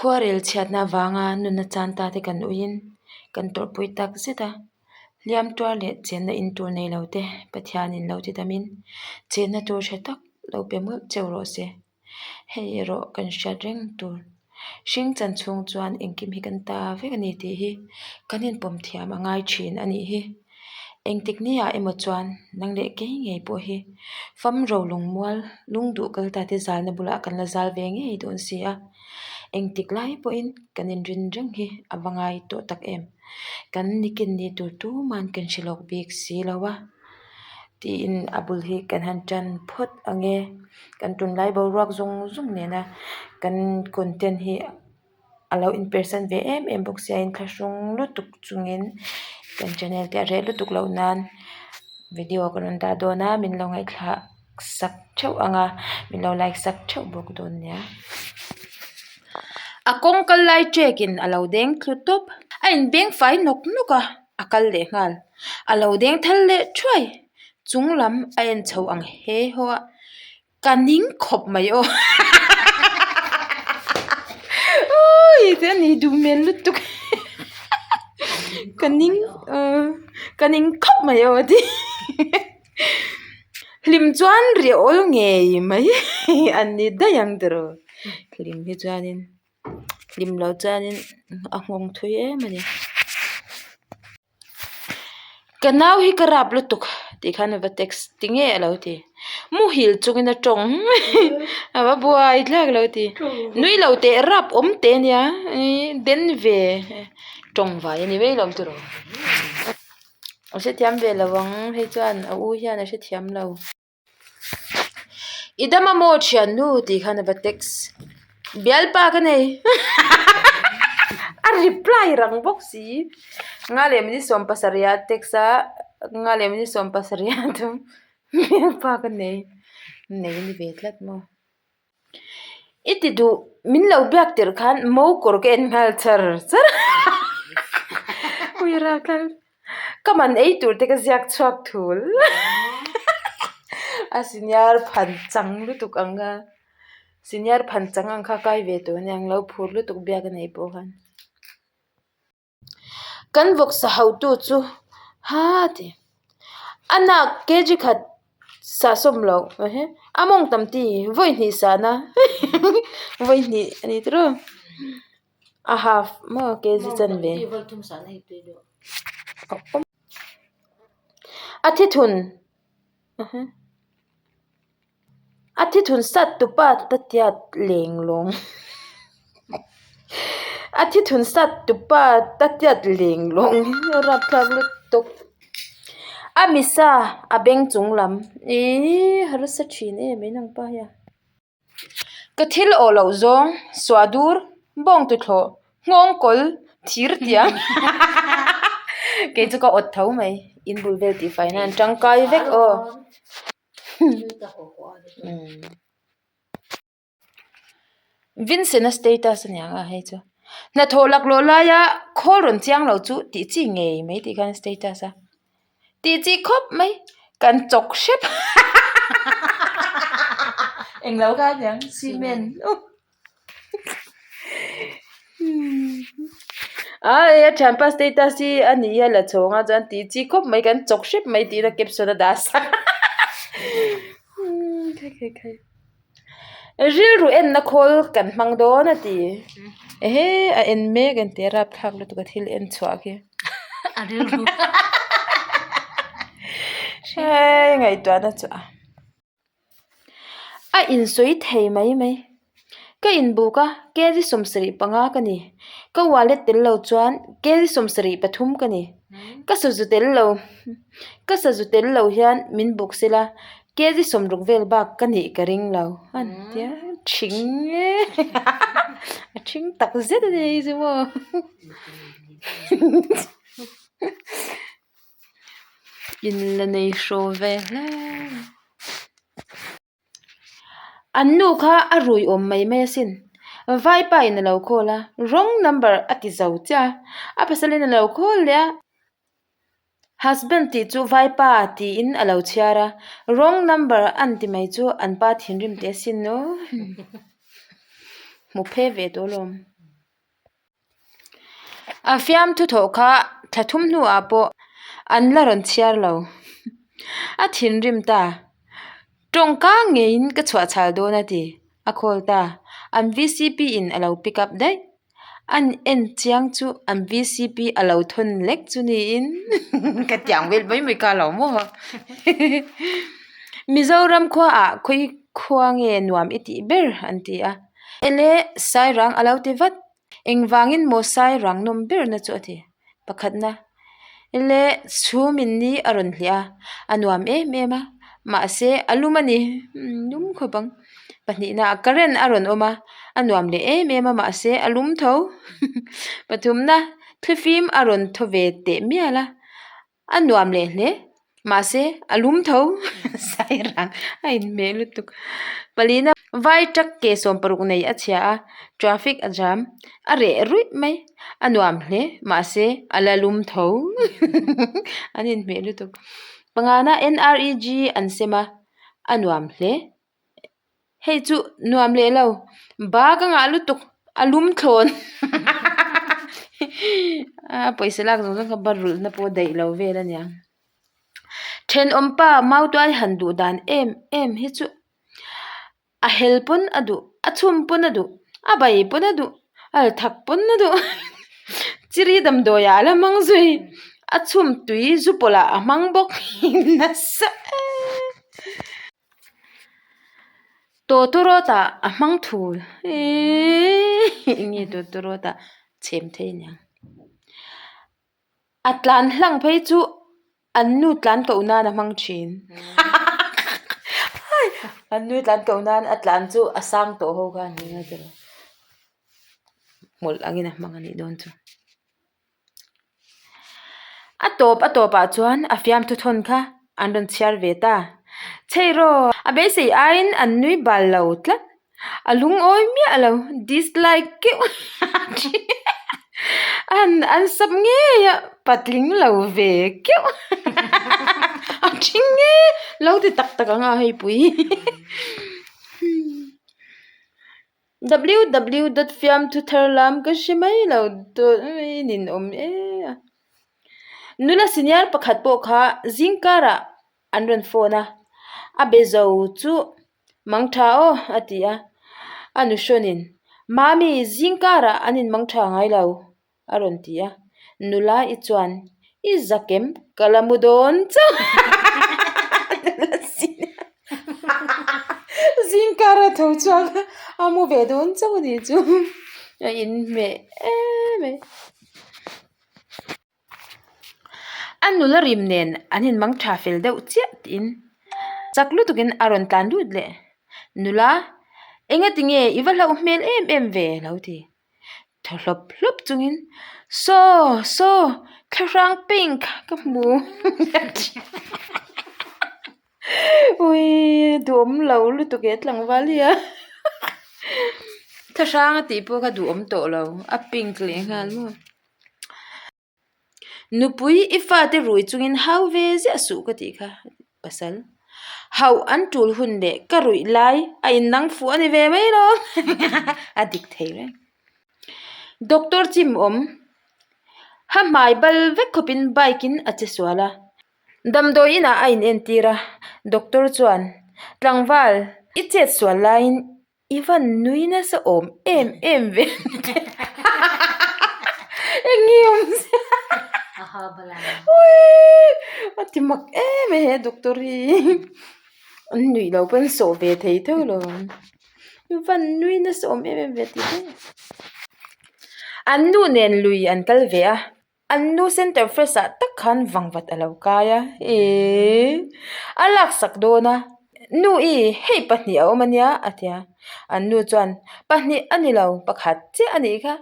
Khuarel chhiatna avanga nunna chan ta te kan uiin kan tawrhpui tak zet a, hliam tuar leh chenna in tur nei lo te Pathianin lo ti damin chenna tur hre tak lo pe mawlh cheu rawh se. Hei erawh kan hriat reng tur. Hring chan chhung chuan engkim hi kan ta vek a ni tih hi kan inpawm thiam a ngai thin a nih hi. Engtik ni ah emaw chuan nang leh kei ngei pawh hi fam ro lungmual lungduh kal ta te zalna bulah kan la zal ve ngei dawn si a. Engtik lai pawhin kan inrin reng hi a va ngai tawh tak em. Kan nikin ni tur tuman kan hre lawk bik si lo a tiin a bul hi kan han tan phawt ang e. Kan tunlai boruak zawng zawng nena kan content hi a lo in persan ve em em bawk sia in thlahrung lutuk chungin kan channel te a reh lutuk loh nan video ka rawn dah dawn a min lo ngaihthlak sak theuh ang a min lo like sak theuh bawk dawn nia. A kawng kal lai trek in a lo deng thlu tawp a in beng fai nawk nawk a a kal leh nghal a lo deng thal leh thuai chung lam a en chho ang he haw a. Ka ning khawp mai aw Awii te ani duh hmel lutuk ka ning ka ning khawp mai aw a ti hlim chuan riah awl ngei mai an ni daih ang tiraw hlim hi chuanin hlim loh chuanin a nghawng thui em a ni. Ka nau hi ka rap lutuk tih khan a va text ti nge a lo ti muhil chungin a tawng a va buai thlak a lo ti nui lo teh rap awm teh ania den ve tawng vai a ni mai lo tiraw a hrethiam ve lo ang hei chuan a u hian a hrethiam lo. I dam a maw thiannu tih khan a va text bialpa ka nei a reply rang bawk si nga leh minute 70 a text a nga leh minute 70 a thum bialpa ka nei nei a ni ve tlat maw. I ti duh min lo biak tirh khan mo kawr ka en nghal char char ui ral thlal ka man ei tur te ka ziak chhuak thul a senior phan chang lutuk ang kha senior phan chang ang kha kai ve tawh aniang lo phur lutuk biak a nei pawh khan. Kan vawksa hotu chu ha ti a nak kg khat sahsawm loh a mawng tam ti vawi hnih sahna vawi hnih a ni tiraw a half maw kg chanve a thithun. A thithun sat tupa ta tiat leng lawng a thithun sat tupa ta tiat leng lawng rapthlak lutuk a misa a beng chung lam ihh harsa thin em mai nang pa hian ka thil awh loh zawng suah dur bawng tuthlawh nghawng kawl thir tiang kei chu ka awt tho mai in bul vel tih fai nan tangkai vek aw. Vincent-a status a niang a hei chu hnathawh laklawh laia khawl rawn chiang lo chu tih chi ngei mai tih khan status a tih chi khawp mai kan chawk hrep englo kha a niang cement. A hei a thianpa status hi a nih hi a la chhawng a chuan tih chi khawp mai kan chawk hrep mai tiin a caption a dah sak rilru enna khawl kan hmang dawn a ti ehe a en mek an ti a rapthlak lutuk a thil en chhuah khi hei ngaihtuahna chu a. A insawi thei mai mai. Ka inbuk a, kg 75 ka ni. Ka wallet tel lo chuan kg 73 ka ni. Ka sazu tel lo ka sazu tel lo hian min buk sela kg 60 vel bak ka nih ka ring lo. A tia ṭhing e a ṭhing tak zet a ni hei chu maw. In la nei hraw ve hle an nu kha a rui awm mai mai asin vaipa in alo call a wrong number a ti zo chiah a a pasal in alo call leh a husband tih chu vaipa tiin alo chhiar a wrong number an ti mai chu an pa thinrim teh asin aw hmu phe ve tawh alawm. A fiamthu thawh kha thla thum hnuah pawh an la rawn chhiar lo. A thinrim ta. Tawngka ngeiin ka chhuah chhal dawn a ti. A call ta. An vcp in a lo pick up daih. An en chiang chu an vcp a lo thawn lek chu niin ka tiang vel mai mai kha a lo maw. Mizoram khuaah khawi khua nge nuam i tih ber an ti a. Ele Sairang a lo ti vat. Engvangin maw Sairang nawm berna chu a ti. Pakhatna, Ele chhum in ni a rawn hliah a, a nuam em em a, mahse a lum a ni, lum khawp ang. Pahnihna, current a rawn awm a, a nuam leh em em a, mahse a lum tho. Pathumna, thlifim a rawn thaw ve teh mial a, A nuam leh hle. Mahse, a lum tho. Sairang a inhmeh lutuk. Palina vai truck ke 16 nei a chhia a, traffic a jam. A reh ruih mai. A nuam hle. Mahse, a la lum tho. An inhmeh lutuk. Pangana NREG an sem a, a nuam hle. Hei chu nuam leh lo ba ka ngah lutuk a lum thlawn a pawisa lak zawng zawng kha ba rulh na pawh daih lo vel a nia thenawm pa mautuai han duh dan em em hi chu a hel pawn a duh a chhum pawn a duh a bai pawn a duh a thak pawn a duh chiri damdawi ah a la hmang zui a chhum tui zu pawlh ah a hmang bawk nasa em. Tawtawrawt ah a hmang thul eeii enge tawtawrawt ah chhem thei aniang a tlan hlang phei chu an nu tlan koh nan a hmang thin an nu tlan koh nan a tlan chu a sang tawh ho kha an ni a hmawlh angin a hmang anih dawn chu. A tawp a tawpah chuan a fiamthu thawn kha an rawn chhiar ve ta. Chhei rawh, a beisei aiin an nui bal lo tlat. A lungawi miah lo, dislike keuh an an sub ngei a, patling lo ve keuh a thing nge lo ti tak tak ang a hei pui. WW dot fiamthu thar lam ka hre mai lo tawh in in awm e a. Nula senior pakhat pawh kha zing karah an rawn phone a, a be zo chu mang tha aw a ti a, a nu hrawnin Mami zing karah an in mang tha ngai lo a rawn ti a, nula i chuan i zakem ka la mu dawn chauh nula senior zing kara tho chuan a mu ve dawn chauh a nih chu a inhmeh em mai. A nula rim nen an inmang tha fel deuh chiah tiin chak lutukin a rawn tlan lut leh nula engatinge i va hlauh hmel em em ve a lo ti. Thaw hlawp hlawp chungin saw saw thlahrang pink ka hmu ui duhawm lo lutuk e tlangval hi a thlahrang a tih pawh kha duhawm tawh lo a pink leh nghal maw. Nupui i fate rui chungin hau ve ziah suh ka tih kha pasal hauh an tul hun leh ka ruih lai a innang fuh a ni ve mai lo a dik thei reng. Doctor chim awm ha hmai bal vek khawpin bike in a che sual a damdawi inah a inentir a doctor chuan tlangval i chet sual laiin I van nui nasa awm em em ve eng nge awm zia a ti mak em e he doctor hi an nuih loh pawn sawh ve thei tho lo ang i van nui nasa awm em em ve tih te an nu nen lui an kal ve a. An nu center fresh ah tak khan vangvat a lo kai a eee a laksak dawn a nu i hei pahnih a awm ania a ti a an nu chuan pahnih a ni lo pakhat chiah a nih kha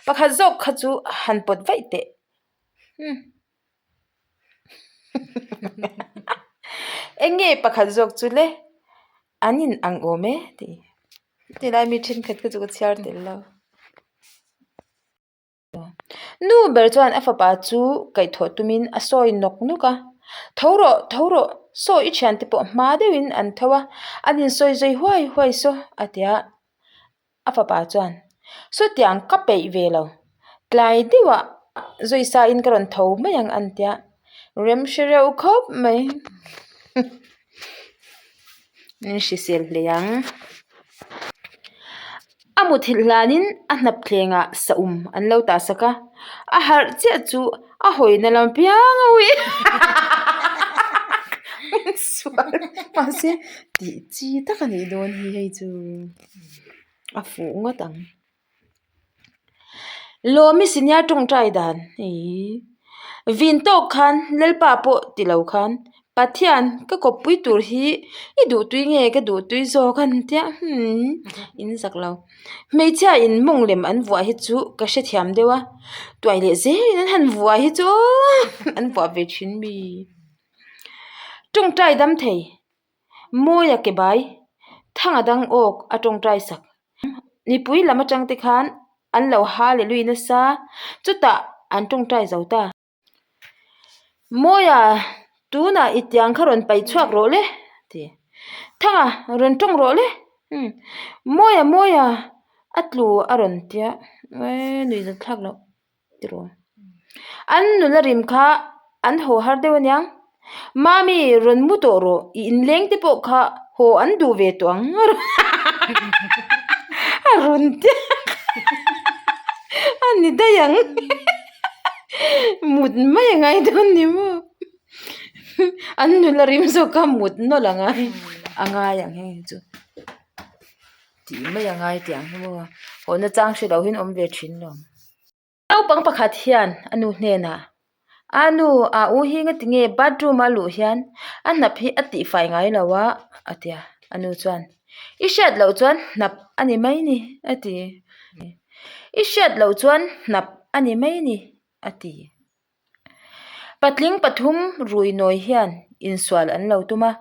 pakhat zawk kha chu han pawt vaih teh umm eng nge pakhat zawk chu le an in ang awm e tih tilai mi thenkhat kha chu ka chhiar tel lo. Nu ber chuan a fapa chu kaihthawh tumin a sawi nawk nawk a, Tho rawh, tho rawh, saw i thiante pawh hma deuhin an tho a, an insawi zui huai huai saw a ti a. A fapa chuan, Sawtiang ka peih ve lo, tlai deuhah. Zui sa in ka rawn tho mai ang an tia rem hre reuh khawp mai in hrisel hle ang. A muthilh hlanin a hnap thlengah saum an lo tah sak a, a harh chiah chu a hawina lam piang a ui sual mahse tih chi tak a nih dawn hi hei chu a fuh ngawt ang. Lawmi senior tawngtai dan ih vin tawk khan Lalpa pawh ti lo khan Pathian ka kawppui tur hi i duhtui nge ka duhtui zawk a ni tia hmm in zak lo. Hmeichhia in mawng lem an vuah hi chu ka hrethiam deuh a tuai leh zelin an han vuah hi chu an vuah ve thin mi. Tawngtai dam thei. Mawia ke bai thanga dang awk a tawngtai sak. Mipui lam atang te khan an lo hallelui nasa chutah an tawngtai zo ta. Mawia tunah i tiang kha rawn paih chhuak rawh le ti. Thanga rawn tawng rawh le umm Mawia Mawia a tlu a rawn tia eee nuih zat thlak loh. Tiraw. An nula rim kha an haw har deuh aniang. Mami rawn mu tawh rawh, i inleng te pawh kha haw an duh ve tawh ang a rawn ti a ni daih ang. Mut mai a ngai dawn ni maw. An nula rim zawk kha mut nawlh a ngai a ngai ang heng hi chu. Tih mai a ngai tih ang hi maw haw nachang hre lo hian awm ve thin lo. Naupang pakhat hian a nu hnenah a nu a u hi ngati nge bathroom a luh hian a hnap hi a tihfai ngai lo a a ti a a nu chuan i hriat loh chuan hnap a ni mai ni a ti i hriat loh chuan hnap a ni mai ni a ti. Patling pathum ruinawi hian insual an lo tum a,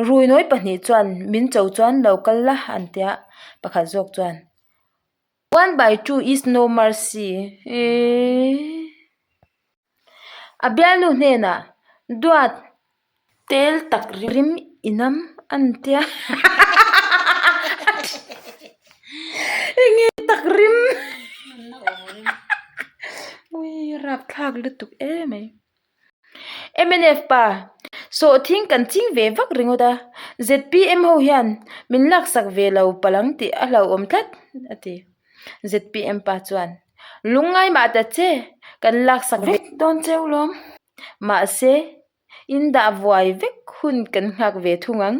ruinawi pahnih chuan min cho chuan lo kal la an tia, pakhat zawk chuan one by two is no mercy eeii a bialnu hnenah duat Tel tak rim inam an tia enge tak rim ui rapthlak lutuk em mai mnf pa sawhthing kan ching ve vak ringawt a zpm ho hian min laksak ve lo palang tih a hlauhawm tlat a ti zpm pa chuan lungngai mah ta che kan laksak vek dawn cheu lawm. Mahse, in dah vuai vek hun kan nghak ve thung ang.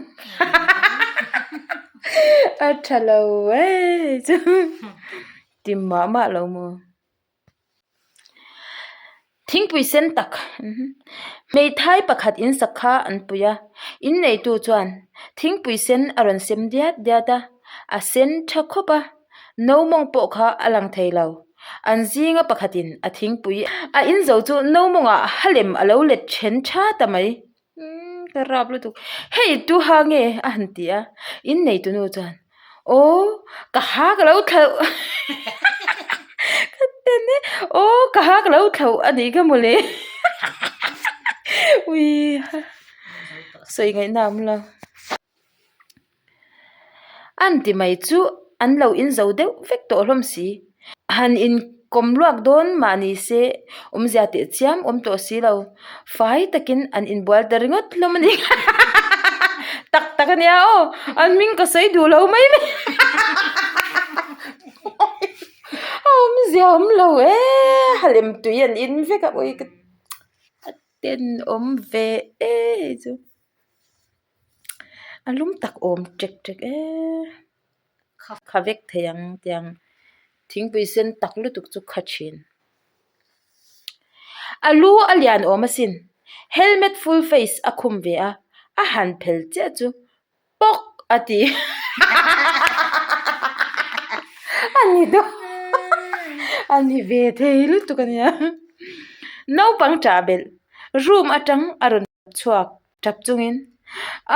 A tha lo e chu ti mah mah lo maw. Thingpui sen tak hmeithai pakhat in sak kha an pui a, in neitu chuan thingpui sen a rawn sem diat diat a, a sen tha khawp a, no mawng pawh kha a lang thei lo. An zinga pakhatin a thingpui a in zo chu no mawngah halem a lo let then tha ta mai. Umm ka rap lutuk. Hei tu ha nge a han ti a, in neitu nu chuan aw ka ha ka lo thlauh ka ten e aw ka ha ka lo thlauh a nih kha mawle ui sawi ngaihna a awm lo. An ti mai chu an lo in zo deuh vek tawh hlawm si. Han in kawm luak dawn mah ni se awmzia teh chiam awm tawh si lo. Fai takin an inbual ta ringawt hlawm a ni. Tak tak a nia aw, an hming ka sawi duh lo mai mai. A awmzia awm lo e, halem tui an in vek a, ui ka tenawm ve e hei chu. A lum tak awm ṭek ṭek eee kha vek thei ang tiang thingpui sen tak lutuk chu kha ṭhin. A lu a lian awm asin helmet full face a khum ve a, a han phel chiah chu pawk a ti a ni dawn a ni ve thei lutuk a nia naupang ṭah belh room aṭang a rawn chhuak. Tap chungin,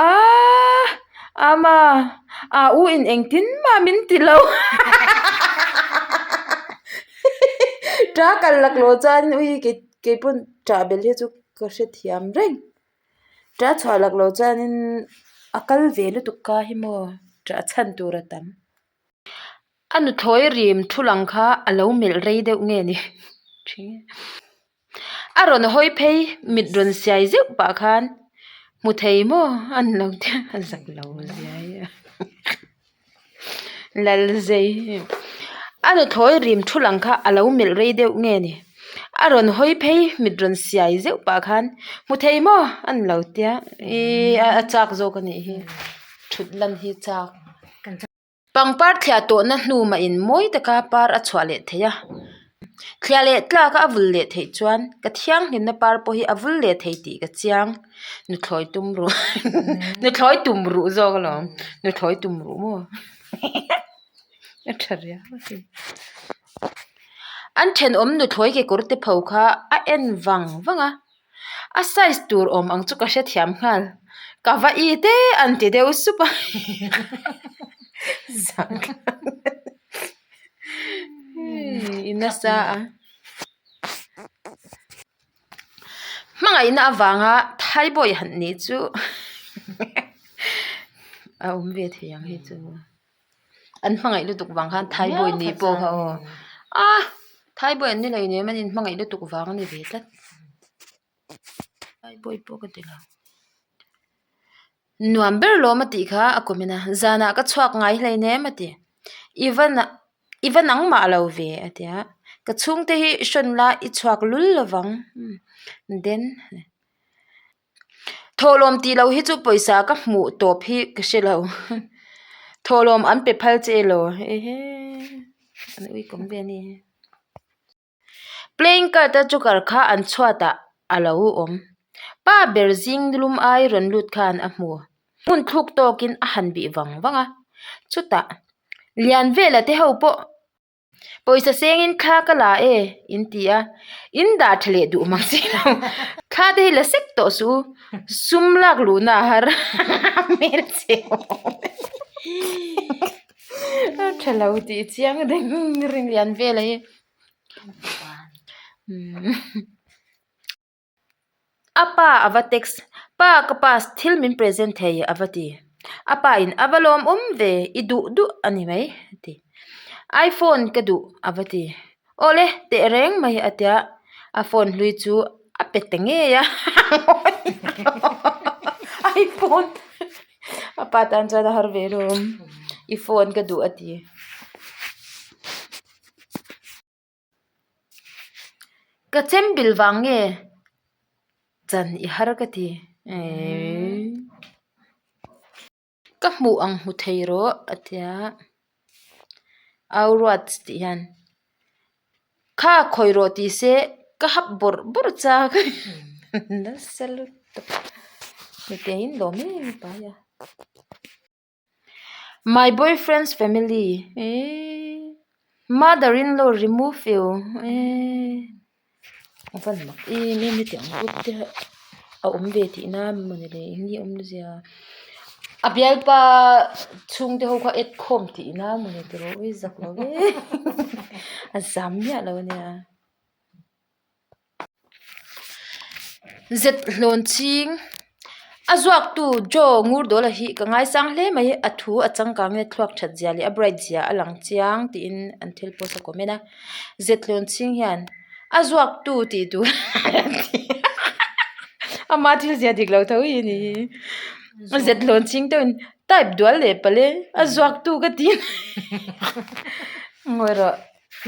Aaa! Ama! A u in engtin mah min ti lo. Ṭa kal laklawh chuan ui kei pawn ṭah belh hi chu ka hrethiam reng. Ṭa chhuah laklawh chuanin a kal ve lutuk ka hi maw ṭah chhan tur a tam. A nuthlawi rim thu lang kha a lo melh rei deuh nge ni? A rawn hawi phei mit rawn siai zeuh pah khan hmu thei maw an lo tia a zak lo zia hi a lal zei a nuthlawi rim thu lang kha a lo melh rei deuh nge ni a rawn hawi phei mit rawn siai zeuh pah khan hmu thei maw an lo tia ihh a chak zawk a nih hi thut lan hi chak. Pangpar thliah tawhna hnu mahin mawi taka par a chhuah leh thei a, thliah leh tlaka a vul leh theih chuan ka thianghlimna par pawh hi a vul leh thei tih ka chiang. Nuthlawi tum ruh nuthlawi tum ruh zawk alawm nuthlawi tum ruh maw a tha riau a sin. An thenawm nuthlawi kekawr te pho kha a en vang vang a. A size tur awm ang chu ka hrethiam nghal. Ka va i te an ti deuh sup a. I nasa a. Hmangaihna avanga Thaibawi han nih chu a awm ve thei ang hei chu. An hmangaih lutuk vang khan Thaibawi nih pawh kha aw. A Thaibawi an ni lo inem an inhmangaih lutuk vang a ni ve tlat. Thaibawi pawh ka ti lo. Nuam ber lawm a tih kha a comment a, zanah ka chhuak ngai hleinem a ti. I va i va nangmah lo ve a ti a, ka chhungte hi hrawn la i chhuak lul lovang then. Thawhlawm tih loh hi chu pawisa ka hmuh tawp hi ka hre lo thawhlawm an pe phal che elaw ehe an ui kawm ve a ni playing card a joker kha an chhuat ah a lo awm pa ber zing lum ai rawn lut khan a hmu hmun thluk tawk in a han bih vang vang a chutah lian vel a te ho pawh. Pawisa sengin thla ka la e in ti a, in dah tha leh duh mang si lo. Thla te hi la sek tawh suh u, sum lak luhna a har hmel che a tha lo tih chiang reng reng lian vel a hi. A pa a va text, Pa ka pass thil min present thei a va ti. A pa in a va lawmawm ve i duh duh a ni mai a ti. Iphone ka duh a va ti. Awle teh reng mai a tia, a phone hlui chu a pe ta ngei a iphone a pa tan chuan a har ve alawm i phone ka duh a ti. Ka chem bil vang nge chan i har ka ti eii ka hmuh ang hmu thei rawh a tia au ruat tih hian kha khawi rawh tih se ka hap bawrh bawrh chak nasa lutuk hetiang in lawm em em pai a. My boyfriend's family eee mother in law remove you eee a van mak em em hetiang group te a awm ve tihna mawni le eng nge awm zia a bialpa chhungte ho kha add khawm tihna mawni tiraw ui zak lo ve a zam miah lo ania. Zet hlawn ching a zuaktu Joe Ngurdawla hi ka ngaisang hle mai a thu a changkang nge thluak that zia leh a bright zia a lang chiang tiin an thil post a comment a zet hlawn ching hian a zuaktu tih tur ama thil zia dik lo tho hi a ni hi a zet hlawn ching deuhin type dual leh palh e a zuaktu ka ti ngawi rawh.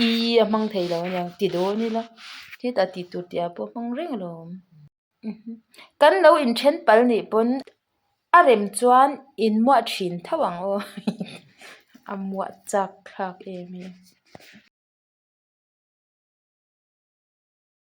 I a hmang thei lo aniang ti dawn ila hetah tih tur tih ah pawh hmang reng alawm kan lo inthen pal nih pawn a rem chuan in muah thin tho ang aw a muah chak thlak em hi.